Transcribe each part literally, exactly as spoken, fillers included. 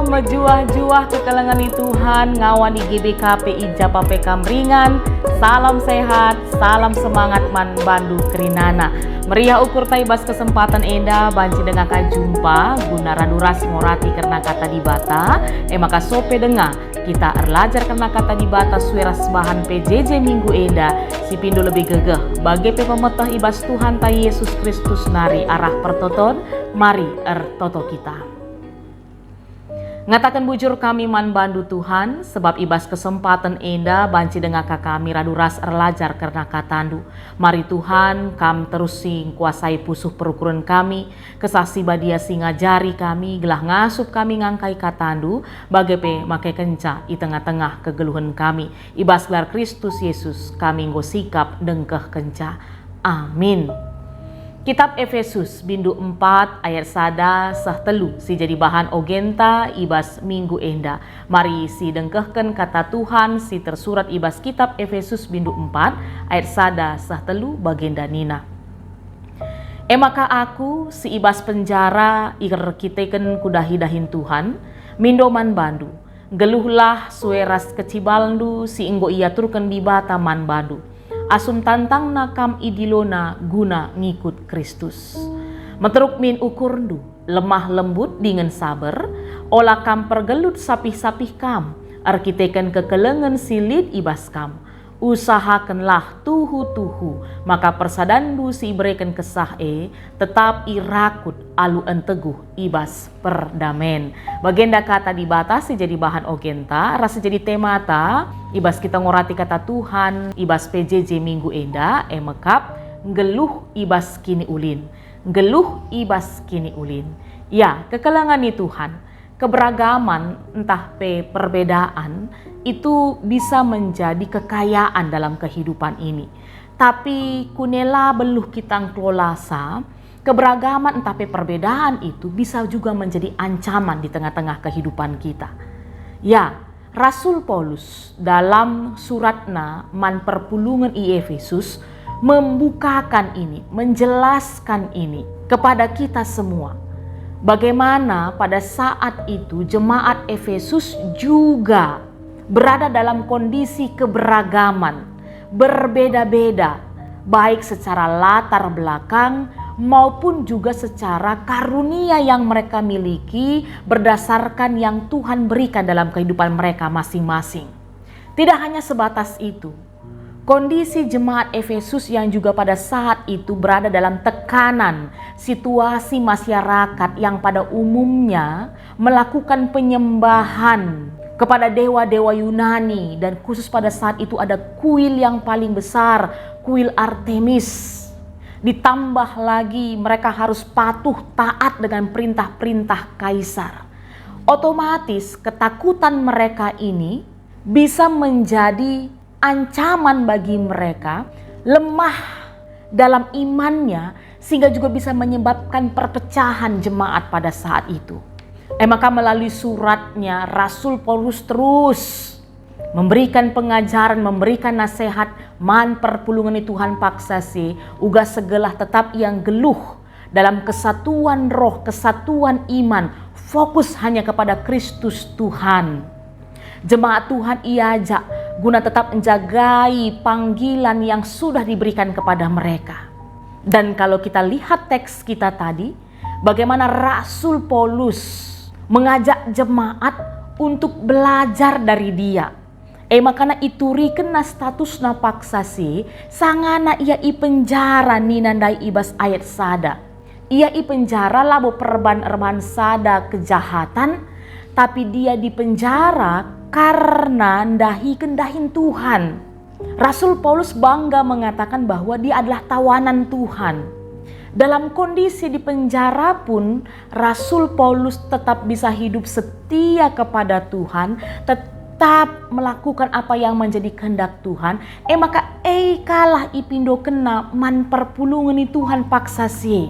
Mejuah-juah kekelengen i Tuhan, ngawan i G B K P I Japa pe kam ringan. Salam sehat, salam semangat man bandu kerinana. Meriah ukur ta i bas kesempaten enda banci denga ka jumpa guna radu ras ngorati kerna Kata Dibata. E maka sope denga kita erlajar kerna Kata Dibata sue ras bahan P J J minggu enda, si pindo lebih gegeh, bage pe pemeteh i bas Tuhanta Yesus Kristus nari arah pertoton. Mari ertoto kita. Ngataken bujur kami man bandu, Tuhan, sebab i bas kesempaten enda banci denga ka kami radu ras erlajar kerna KataNdu. Mari, Tuhan, Kam terus si ngkuasai pusuh perukuren kami, Kesah Si Badia si ngajari kami, gelah ngasup kami ngangkai KataNdu, bage pe makekenca i tengah-tengah kegeluhen kami. I bas gelar Kristus Yesus kami enggo sikap ndengkehkenca. Amin. Kitab Efesus, bindu empat ayat sada seh telu si jadi bahan ogenta i bas minggu enda. Mari sidengkehken Kata Tuhan si tersurat i bas kitab Efesus bindu empat ayat sada seh telu, bagenda nina, "E maka aku, si i bas penjara erkiteken kudahi dahin Tuhan, mindo man bandu, nggeluhlah sue ras kecibalndu si enggo iaturken Dibata man bandu, asum tantangna kam idilona guna ngikut Kristus. Meteruk min ukurndu, lemah lembut dingen saber, ola kam pergelut sapih-sapih kam erkiteken kekelengen si lit i bas kam. Usahakenlah tuhu-tuhu maka persadanndu si ibereken Kesah e tetap irakut alu enteguh i bas perdamen." Bagenda Kata Dibata si jadi bahan ogenta ras si jadi temata i bas kita ngorati Kata Tuhan i bas P J J minggu enda, e mekap, nggeluh i bas kiniulin. Nggeluh i bas kiniulin. Ya, kekelengen i Tuhan, keberagaman ntah pe perbedaan itu bisa menjadi kekayaan dalam kehidupan ini. Tapi kunela beluh kita ngkelolasa, keberagaman ntah pe perbedaan itu bisa juga menjadi ancaman di tengah-tengah kehidupan kita. Ya, Rasul Paulus dalam suratna man perpulungen i Efesus membukakan ini, menjelaskan ini kepada kita semua. Bagaimana pada saat itu jemaat Efesus juga berada dalam kondisi keberagaman, berbeda-beda, baik secara latar belakang maupun juga secara karunia yang mereka miliki berdasarkan yang Tuhan berikan dalam kehidupan mereka masing-masing. Tidak hanya sebatas itu, kondisi jemaat Efesus yang juga pada saat itu berada dalam tekanan situasi masyarakat yang pada umumnya melakukan penyembahan kepada dewa-dewa Yunani, dan khusus pada saat itu ada kuil yang paling besar, kuil Artemis. Ditambah lagi, mereka harus patuh taat dengan perintah-perintah Kaisar. Otomatis, ketakutan mereka ini bisa menjadi ancaman bagi mereka, lemah dalam imannya, sehingga juga bisa menyebabkan perpecahan jemaat pada saat itu. E maka, melalui suratnya, Rasul Paulus terus memberikan pengajaren, memberikan nasihat man perpulungen i Tuhan paksa si, uga seh gelah tetap ia nggeluh dalam kesatuan roh, kesatuan iman, fokus hanya kepada Kristus Tuhan. Jemaat Tuhan iajak guna tetap njagai panggilan yang sudah diberikan kepada mereka. Dan kalau kita lihat teks kita tadi, bagaimana Rasul Paulus mengajak jemaat untuk belajar dari dia. E maka iturikenna statusna paksa si, sangana ia i penjara nina ndai i bas ayat sada. Ia i penjara labo perban-erban sada kejahatan, tapi dia di penjara karena ndahiken dahin Tuhan. Rasul Paulus bangga mengatakan bahwa dia adalah tawanan Tuhan. Dalam kondisi di penjara pun, Rasul Paulus tetap bisa hidup setia kepada Tuhan, tetap melakukan apa yang menjadi kehendak Tuhan. E maka, e kalah ipindokenna man perpulungen i Tuhan paksa si,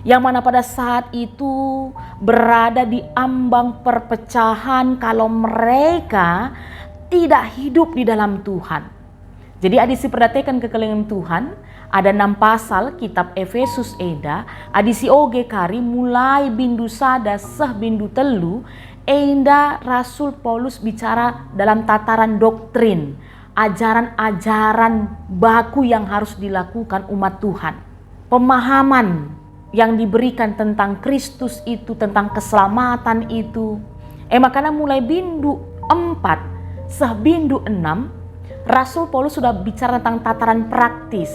yang mana pada saat itu berada di ambang perpecahan kalau mereka tidak hidup di dalam Tuhan. Jadi, adi siperdiateken kekelengen Tuhan, Ada enam pasal kitab Efesus enda, adi sioge kari mulai bindu sada seh bindu telu, enda Rasul Paulus bicara dalam tataran doktrin, ajaran-ajaran baku yang harus dilakukan umat Tuhan. Pemahaman yang diberikan tentang Kristus itu, tentang keselamatan itu. E makana mulai bindu empat seh bindu enam, Rasul Paulus sudah bicara tentang tataran praktis,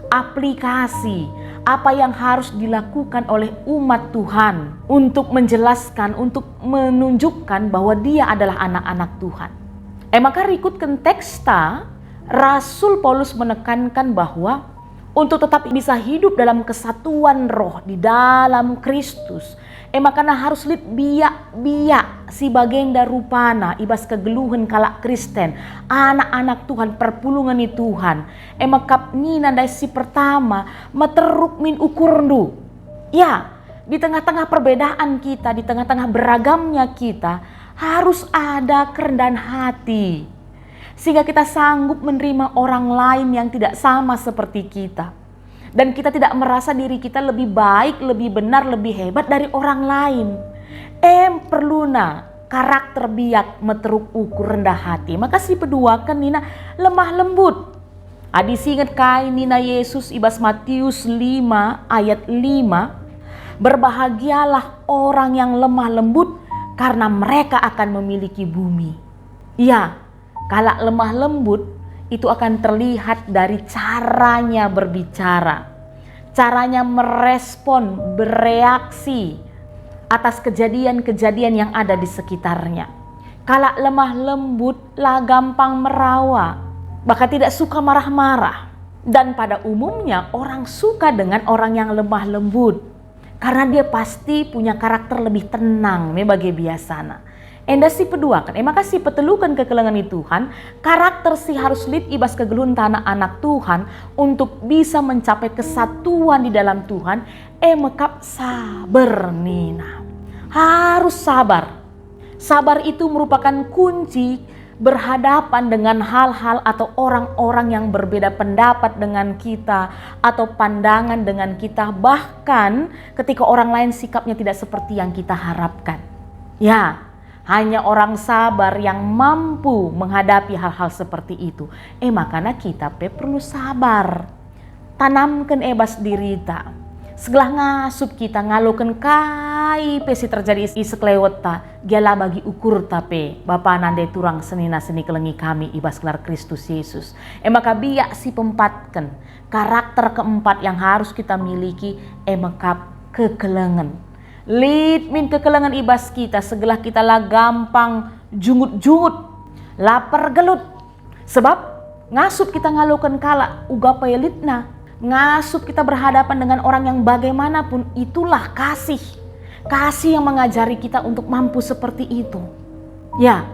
aplikasi, apa yang harus dilakukan oleh umat Tuhan untuk menjelaskan, untuk menunjukkan bahwa dia adalah anak-anak Tuhan. E maka rikutken teksta, Rasul Paulus menekankan bahwa untuk tetap bisa hidup dalam kesatuan roh di dalam Kristus, e makana harus lit biak-biak si bagenda rupana i bas kegeluhen kalak Kristen, anak-anak Tuhan, perpulungen ni Tuhan. E mekap nina ndai si pertama, meteruk min ukurndu. Ya, di tengah-tengah perbedaan kita, di tengah-tengah beragamnya kita, harus ada kerendahan hati, sehingga kita sanggup menerima orang lain yang tidak sama seperti kita. Dan kita tidak merasa diri kita lebih baik, lebih benar, lebih hebat dari orang lain. Em perluna karakter biak, meteruk ukur, rendah hati. Maka si peduaken nina lemah lembut. Adi singet kai nina Yesus i bas Matius lima ayat lima, "Berbahagialah orang yang lemah lembut, karena mereka akan memiliki bumi." Ya, kalak lemah lembut itu akan terlihat dari caranya berbicara, caranya merespon, bereaksi atas kejadian-kejadian yang ada di sekitarnya. Kalak lemah lembut la gampang merawa, bahkan tidak suka marah-marah. Dan pada umumnya orang suka dengan orang yang lemah lembut, karena dia pasti punya karakter lebih tenang me bage biasana. Enda si peduaken, e maka si peteluken kekelengen ni Tuhan, karakter si harus lit i bas kegeluhenta anak-anak Tuhan untuk bisa mencapai kesatuan di dalam Tuhan, e mekap saber nina. Harus sabar. Sabar itu merupakan kunci berhadapan dengan hal-hal atau orang-orang yang berbeda pendapat dengan kita atau pandangan dengan kita, bahkan ketika orang lain sikapnya tidak seperti yang kita harapkan. Ya, hanya orang sabar yang mampu menghadapi hal-hal seperti itu. E makana kita pe perlu sabar. Tanamken e bas dirita. Segelah ngasup kita ngaloken kai pe si terjadi i sekelewetta, gia la bagi ukurta pe, bapa nande turang senina si nikelengi kami i bas gelar Kristus Yesus. E maka biak si pempatken, karakter keempat yang harus kita miliki, e mekap kekelengen. Lit min kekelengen i bas kita, segelah kita la gampang jungut-jungut, la pergelut. Sebab ngasup kita ngaloken kalak uga pe litna, ngasup kita berhadapan dengan orang yang bagaimanapun, itulah kasih. Kasih yang mengajari kita untuk mampu seperti itu. Ya,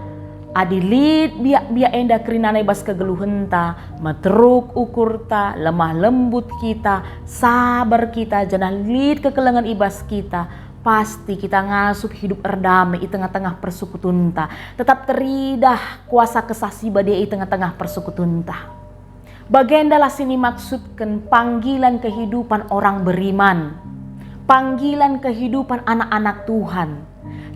adi lit biak-biak enda kerinana i bas kegeluhenta, meteruk ukurta, lemah lembut kita, sabar kita, janah lit kekelengen i bas kita, pasti kita ngasup hidup erdame i tengah-tengah persekutunta. Tetap teridah kuasa Kesah Si Badia i tengah-tengah persekutunta. Bagendalah si nimaksudken panggilan kehidupan orang beriman, panggilan kehidupan anak-anak Tuhan.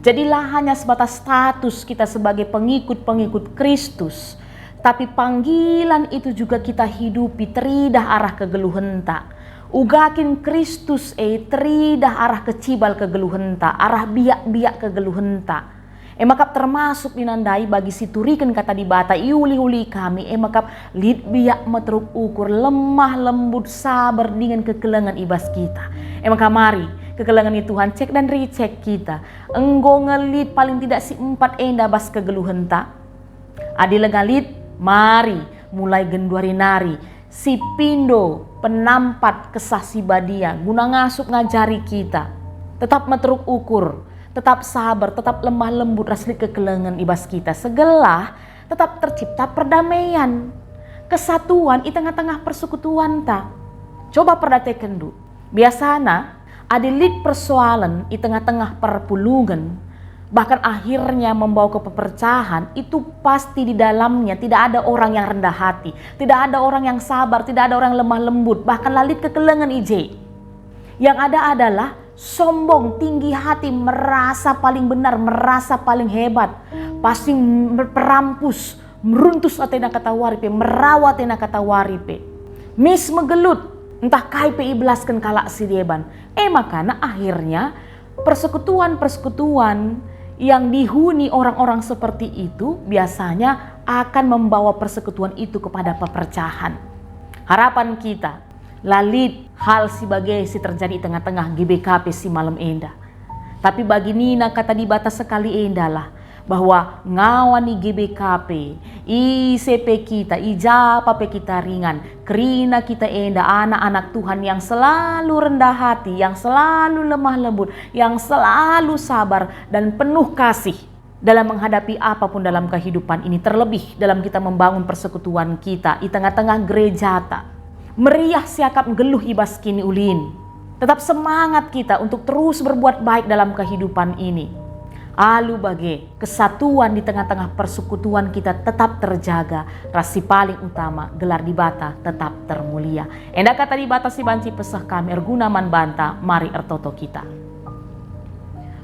Jadi la hanya sebatas status kita sebagai pengikut-pengikut Kristus, tapi panggilan itu juga kita hidupi teridah arah kegeluhenta. Uga kin Kristus e teridah arah kecibal kegeluhenta, arah biak-biak kegeluhenta. E maka termasuk nina ndai bagi si turiken Kata Dibata iuli-uli kami, e maka lit biak, meteruk ukur, lemah lembut, sabar dingen kekelengen i bas kita. E maka mari, kekelengen ni Tuhan cek dan ricek kita. Enggo nge lit paling tidak si empat enda bas kegeluhenta? Adi langa lit, mari mulai genduari nari sipindo penampat Kesah Si Badia guna ngasup ngajari kita. Tetap meteruk ukur, tetap sabar, tetap lemah lembut ras lit kekelengen i bas kita. Segelah tetap tercipta perdamaian, kesatuan i tengah-tengah persekutuanta. Coba perdatekenndu. Biasana, adi lit persoalen i tengah-tengah perpulungen, bahkan akhirnya membawa kepepercahan, itu pasti di dalamnya tidak ada orang yang rendah hati, tidak ada orang yang sabar, tidak ada orang yang lemah lembut, bahkan la lit kekelengen i je. Yang ada adalah sombong, tinggi hati, merasa paling benar, merasa paling hebat, pasti mer-, perampus, meruntus atena katawari pe, merawa atena katawari pe. Mis megelut, ntah kai pe ibelasken kalak si deban. E makana akhirnya persekutuan-persekutuan yang dihuni orang-orang seperti itu biasanya akan membawa persekutuan itu kepada pepercahan. Harapan kita, la lit hal si bage si terjadi i tengah-tengah G B K P si malem enda. Tapi bagi nina Kata Dibata sekali endalah, bahwa ngawan i G B K P, ise pe kita, i ja pe kita ringan, kerina kita enda anak-anak Tuhan yang selalu rendah hati, yang selalu lemah lembut, yang selalu sabar dan penuh kasih dalam menghadapi apapun dalam kehidupan ini, terlebih dalam kita membangun persekutuan kita i tengah-tengah gerejata. Meriah siakap nggeluh i bas kiniulin. Tetap semangat kita untuk terus berbuat baik dalam kehidupan ini. Alu bage, kesatuan di tengah-tengah persekutuan kita tetap terjaga, ras si paling utama, gelar Dibata tetap termulia. Enda Kata Dibata si banci peseh kami erguna man banta, mari ertoto kita.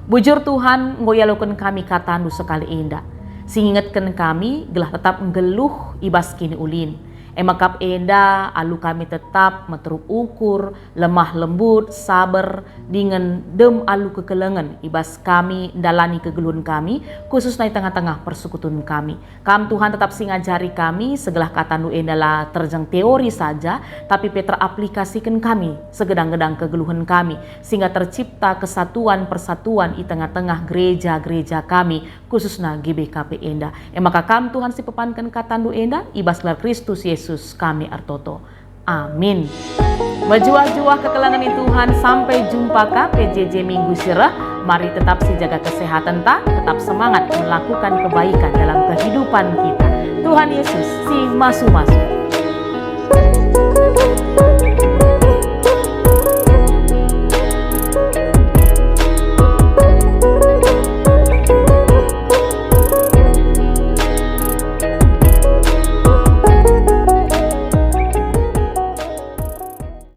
Bujur Tuhan, enggo ialoken kami kataNdu sekali enda, si ngingetken kami gelah tetap nggeluh i bas kiniulin. E maka enda alu kami tetap meteruk ukur, lemah lembut, saber, dingen dem alu kekelengen i bas kami ndalani kegeluhen kami, khususna i tengah-tengah persekutuhen kami. Kam Tuhan tetap si ngajari kami, segelah kataNdu enda la terjeng teori saja, tapi pe teraplikasiken kami segedang-gedang kegeluhen kami, sehingga tercipta kesatuan persatuan i tengah-tengah gereja-gereja kami, khususna G B K P enda. E maka Kam Tuhan si pepanken kataNdu enda, i bas gelar Kristus Yesus kami ertoto. Amin. Mejuah-juah kekelengen i Tuhan, sampai jumpa ka P J J minggu si reh. Mari tetap sijaga kesehatenta, tetap semangat melakukan kebaikan dalam kehidupan kita. Tuhan Yesus si masu-masu.